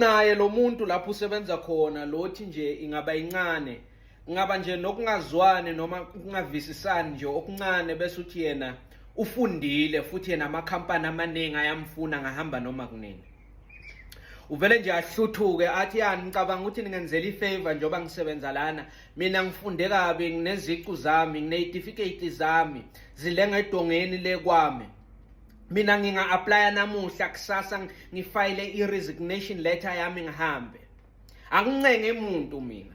Naye lo muntu lapho usebenza khona lothi nje ingaba incane, kungaba nje nokungazwani noma ukungavisisani nje okuncane, bese uthi yena ufundile futhi yena amakhampani amaningi ayamfuna, ngahamba noma kunini. Uvele nje ahluthuke athi, ya, ngicabanga ukuthi ningenzela ifavor njengoba ngisebenza lana, mina ngifunde kabi, ngineziqu zami, nginey'tifiketi zami, zilenga edongeni le kwami. Mina nginga-aplaya namuhla, kusasa ngifayile i-resignation letter yami, ngihambe, angincenge muntu mina.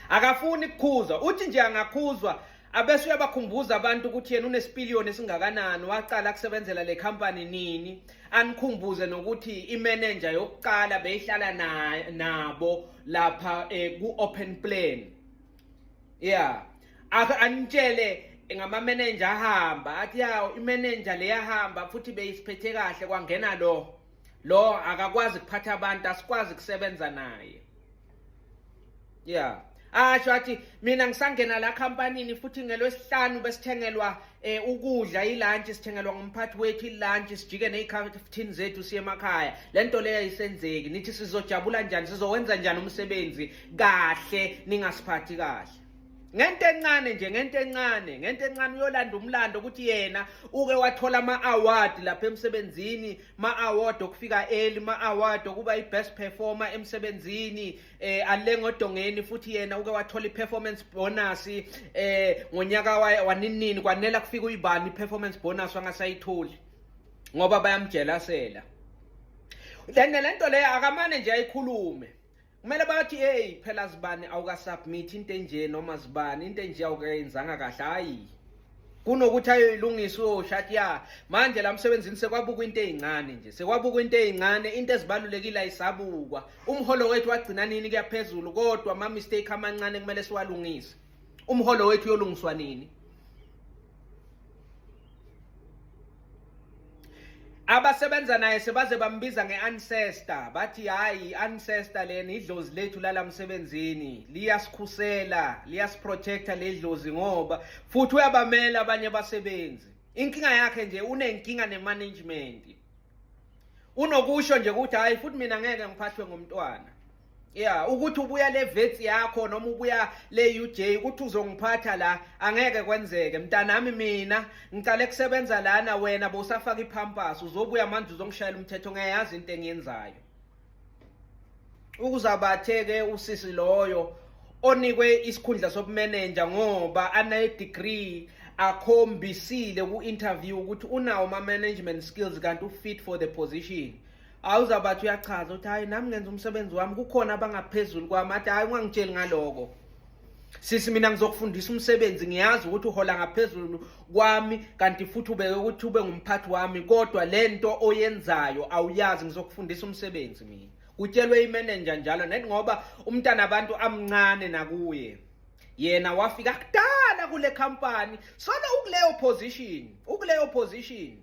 Akafuni ukukhuzwa, uthi nje angakhuzwa abese uyabakhumbuza abantu ukuthi yena unesipiliyoni esingakanani, waqala kusebenzela le company nini, anikhumbuze nokuthi imanager yokuqala beyihlala nabo lapha ku-open plan. Yeah, anitshele ngama-manager ahamba, athi yawo imanager leyahamba futhi beyisiphethe kahle, kwangena lo akakwazi ukuphatha abantu, asikwazi kusebenza naye. Yeah, asho athi mina ngisangena la khampanini futhi ngelwesihlanu besithengelwa ukudla, ilunch sithengelwa ngumphathi wethu ilunch, sijike nezikhathini zethu siye emakhaya. Lento leyo ayisenzeki. Nithi sizojabula njani, sizowenza njani umsebenzi kahle ningasiphathi kahle? Ngento encane nje, ngento encane, ngento encane uyolanda umlando ukuthi yena uke wathola ama-award lapha emsebenzini, ma-award okufika early, ma-award okuba i-best performer emsebenzini, alenga odongeni, futhi yena uke wathola i-performance bonus ngonyaka waninini, kwanela kufika uyibani i-performance bonus wangasayitholi ngoba bayamjelasela. Then lento leyo akamane nje ayikhulume, kumele bathi, hey phela zibani, awukasubmit into enje, noma zibani, into enje awukayenzanga kahle. Hayi, kunokuthi ayoyilungisa uyosho ya manje la msebenzini sekwabukwa into ey'ncane nje, sekwabukwa into ey'ncane, into ezibalulekile ayisabukwa. Umholo wethu wagcina nini kuya phezulu? Kodwa ama-mistake amancane kumele siwalungise. Umholo wethu uyolungiswa nini? Abasebenza naye sebaze bambiza nge-ancestor, bathi hayi, i-ancestor lena, idlozi lethu lala msebenzini, liyasikhusela, liyasiprotecta le dlozi, ngoba futhi uyabamela abanye abasebenzi. Inkinga yakhe nje, unenkinga ne-management. Unokusho nje ukuthi hayi futhi mina ngeke ngiphathwe ngumntwana ya ukuthi ubuya le Wits yakho noma ubuya le UJ ukuthi uzongiphatha la, angeke kwenzeke mntanami. Mina ngicale kusebenza lana wena bowusafaka ipampers, uzobuya manje uzongishayela umthetho? Ngiyayazi into engiyenzayo. Ukuzabathe ke usisi loyo onikwe isikhundla sobumeneja ngoba ane degree, akhombisile ku-interview ukuthi unawo ama-management skills kanti u-fit for the position. Awuzabathi uyachaza ukuthi hayi, nami ngenza umsebenzi wami, kukhona abangaphezulu kwami. Athi hayi, ungangitsheli ngaloko sisi, mina ngizokufundisa umsebenzi. Ngiyazi ukuthi uhola ngaphezulu kwami kanti futhi ubeke ukuthi ube ngumphathi wami, kodwa lento oyenzayo awuyazi, ngizokufundisa umsebenzi mina. Kutshelwe imenenja njalo net ngoba umntana abantu amncane nakuye, yena wafika kudala kule company, solo ukuleyo position, ukuleyo position.